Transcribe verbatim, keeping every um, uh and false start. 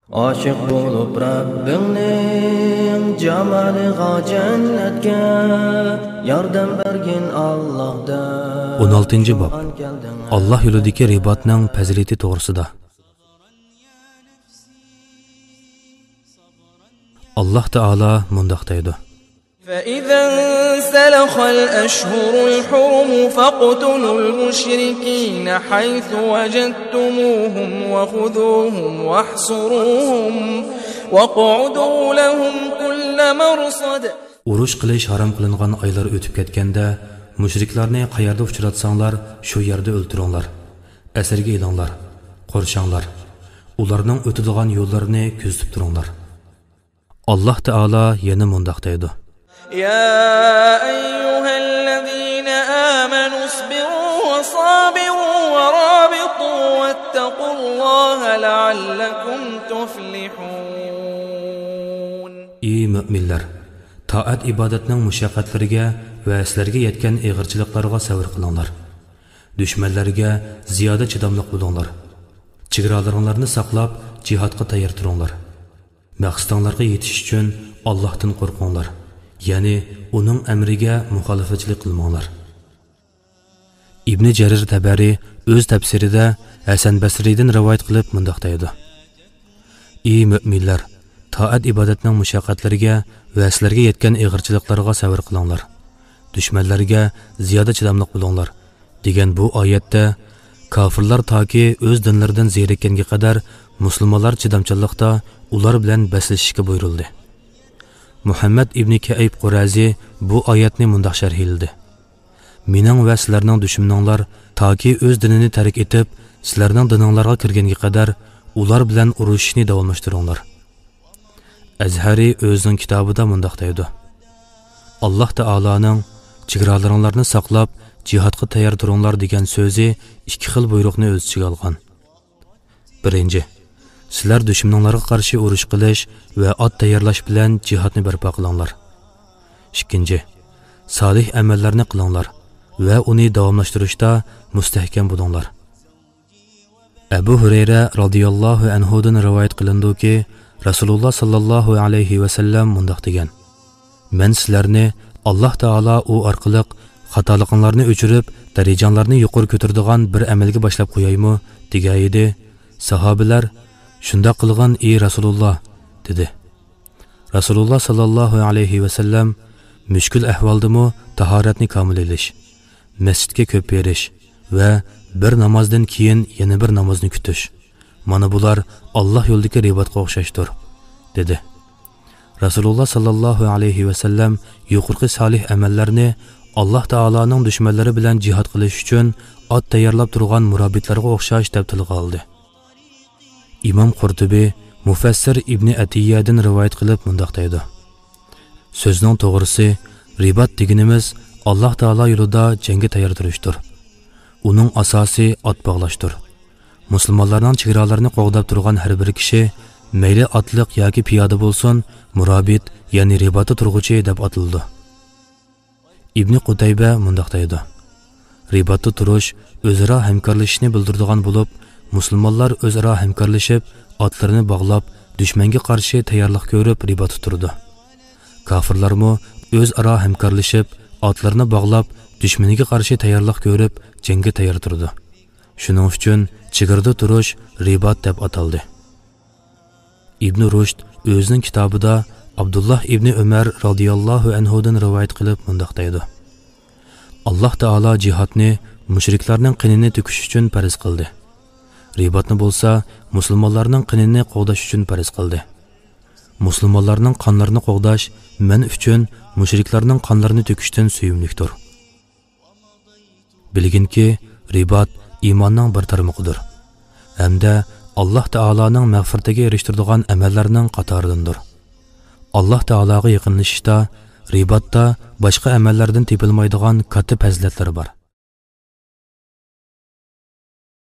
ئاشىق بولۇپ رەببىڭنىڭ جامالىغا، جەننەتكە ياردەم بەرگىن ئاللاھ دەپ. ئون ئالتىنچى باب. ئاللاھ يولىدىكى رىباتنىڭ پەزىلىتى توغرىسىدا. ئاللاھ تائالا مۇنداق دەيدۇ. فإذا انسلخ الأشهر الحرم فاقتلوا المشركين حيث وجدتموهم وخذوهم واحصروهم واقعدوا لهم كل مرصد. ئۇرۇش قىلىش ھارام قىلىنغان ئايلار ئۆتۈپ كەتكەندە، مۇشرىكلارنى قەيەردە ئۇچراتساڭلار، شۇ يەردە ئۆلتۈرۈڭلار. ئەسىرگە ئېلىڭلار، قورشاڭلار. ئۇلارنىڭ ئۆتىدىغان يوللىرىنى كۆزىتىپ تۇرۇڭلار. ئاللاھ تائالا يەنە مۇنداق دەيدۇ. يا أيها الذين آمنوا اصبروا وصابروا ورابطوا واتقوا الله لعلكم تفلحون. ئى مۆمىنلەر، تائەت ئىبادەتنىڭ مۇشەققەتلىرىگە ۋە سىلەرگە يەتكەن ئېغىرچىلىقلارغا سەۋر قىلىڭلار. دۈشمەنلەرگە زىيادە چىداملىق بولۇڭلار. چېگرالىرىڭلارنى ساقلاپ، جىھادقا تەييار تۇرۇڭلار. مەقسىتىڭلارغا يېتىش ئۈچۈن ئاللاھتىن قورقۇڭلار، يەنى ئۇنىڭ ئەمرىگە مۇخالىپەتچىلىك قىلماڭلار. ئىبنى جەرىر تەبەرى ئۆز تەپسىرىدە ھەسەن بەسرىدىن رىۋايەت قىلىپ مۇنداق دەيدۇ. ئى مۆمىنلەر، تائەت ئىبادەتنىڭ مۇشەققەتلىرىگە ۋە سىلەرگە يەتكەن ئېغىرچىلىقلارغا سەۋر قىلىڭلار. دۈشمەنلەرگە زىيادە چىداملىق بولۇڭلار، دېگەن بۇ ئايەتتە، كاپىرلار تاكى ئۆز دىنلىرىدىن زېرىككەنگە قەدەر مۇسۇلمانلار چىدامچانلىقتا ئۇلار بىلەن بەسلىشىشكە بۇيرۇلدى. مۇھەممەد ئىبنى كەئىب قۇرەزى بۇ ئايەتنى مۇنداق شەرھلىدى. مېنىڭ ۋە سىلەرنىڭ دۈشمىنىڭلار تاكى ئۆز دىنىنى تەرك ئېتىپ، سىلەرنىڭ دىنىڭلارغا كىرگەنگە قەدەر ئۇلار بىلەن ئۇرۇشۇشنى داۋاملاشتۇرۇڭلار. ئەزھەرى ئۆزىنىڭ كىتابىدا مۇنداق دەيدۇ. ئاللاھ تائالانىڭ «چېگرالىرىڭلارنى ساقلاپ، جىھادقا تەييار تۇرۇڭلار» دېگەن سۆزى ئىككى خىل بۇيرۇقنى ئۆز ئىچىگە ئالغان. بىرىنچى، سىلەر دۈشمىنىڭلارغا قارشى ئۇرۇش قىلىش ۋە ئات تەييارلاش بىلەن جىھادنى بەرپا قىلىڭلار. ئىككىنچى، سالىھ ئەمەللەرنى قىلىڭلار ۋە ئۇنى داۋاملاشتۇرۇشتا مۇستەھكەم بولۇڭلار. ئەبۇ ھۇرەيرە رازىياللاھۇ ئەنھۇدىن رىۋايەت قىلىنىدۇكى، رەسۇلۇللا ساللاللاھۇ ئەلەيھى ۋەسەللەم مۇنداق دېگەن: «مەن سىلەرنى ئاللاھ تائالا ئۇ ئارقىلىق خاتالىقىڭلارنى ئۆچۈرۈپ، دەرىجەڭلارنى يۇقىرى كۆتۈرىدىغان بىر ئەمەلگە باشلاپ قويايمۇ؟» دېگەيىدى. ساھابىلەر: «شۇنداق قىلغىن، ئى رەسۇلۇللا» دېدى. رەسۇلۇللا ساللاللاھۇ ئەلەيھى ۋەسەللەم: «مۈشكۈل ئەھۋالدىمۇ تاھارەتنى كامىل ئېلىش، مەسچىتكە كۆپ بېرىش ۋە بىر نامازدىن كېيىن يەنە بىر نامازنى كۈتۈش، مانا بۇلار ئاللاھ يولىدىكى رىباتقا ئوخشاشتۇر» دېدى. رەسۇلۇللا ساللاللاھۇ ئەلەيھى ۋەسەللەم يۇقىرىقى سالىھ ئەمەللەرنى ئاللاھ تائالانىڭ دۈشمەنلىرى بىلەن جىھاد قىلىش ئۈچۈن ئات تەييارلاپ تۇرغان مۇرابىتلارغا ئوخشاش دەپ تىلغا ئالدى. ئىمام قۇرتۇبى مۇفەسسىر ئىبنى ئەتىيەدىن رىۋايەت قىلىپ مۇنداق دەيدۇ: «سۆزنىڭ توغرىسى، رىبات دېگىنىمىز ئاللاھ تائالا يولىدا جەڭگە تەييار تۇرۇشتۇر. ئۇنىڭ ئاساسى ئات باغلاشتۇر. مۇسۇلمانلارنىڭ چېگرالىرىنى قوغداپ تۇرغان ھەر بىر كىشى، مەيلى ئاتلىق ياكى پىيادە بولسۇن، مۇرابىت، يەنى رىباتتا تۇرغۇچى دەپ ئاتىلىدۇ.» ئىبنى قۇتەيبە مۇنداق دەيدۇ: «رىباتتا تۇرۇش ئۆزئارا ھەمكارلىشىشنى بىلدۈرىدىغان بولۇپ، مۇسۇلمانلار ئۆزئارا ھەمكارلىشىپ، ئاتلىرىنى باغلاپ، دۈشمەنگە قارشى تەييارلىق كۆرۈپ رىباتتا تۇرىدۇ. كاپىرلارمۇ ئۆزئارا ھەمكارلىشىپ، ئاتلىرىنى باغلاپ، دۈشمىنىگە قارشى تەييارلىق كۆرۈپ، جەڭگە تەييار تۇرىدۇ. شۇنىڭ ئۈچۈن چېگرىدا تۇرۇش رىبات دەپ ئاتالدى.» ئىبنى رۇشد ئۆزىنىڭ كىتابىدا ئابدۇللاھ ئىبنى ئۆمەر رازىياللاھۇ ئەنھۇدىن رىۋايەت قىلىپ مۇنداق دەيدۇ: «ئاللاھ تائالا جىھادنى مۇشرىكلارنىڭ قېنىنى تۆكۈش ئۈچۈن پەرز قىلدى. رىباتنى بولسا مۇسۇلمانلارنىڭ قېنىنى قوغداش ئۈچۈن پەرز قىلدى. مۇسۇلمانلارنىڭ قانلىرىنى قوغداش مەن ئۈچۈن مۇشرىكلارنىڭ قانلىرىنى تۆكۈشتىن سۆيۈملۈكتۇر.» بىلگىنكى، رىبات ئىماننىڭ بىر تارمىقىدۇر ھەمدە ئاللاھ تائالانىڭ مەغپىرىتىگە ئېرىشتۈرىدىغان ئەمەللەرنىڭ قاتارىدىندۇر. ئاللاھ تائالاغا يېقىنلىشىشتا رىباتتا باشقا ئەمەللەردىن تېپىلمايدىغان كاتتا پەزىلەتلەر بار.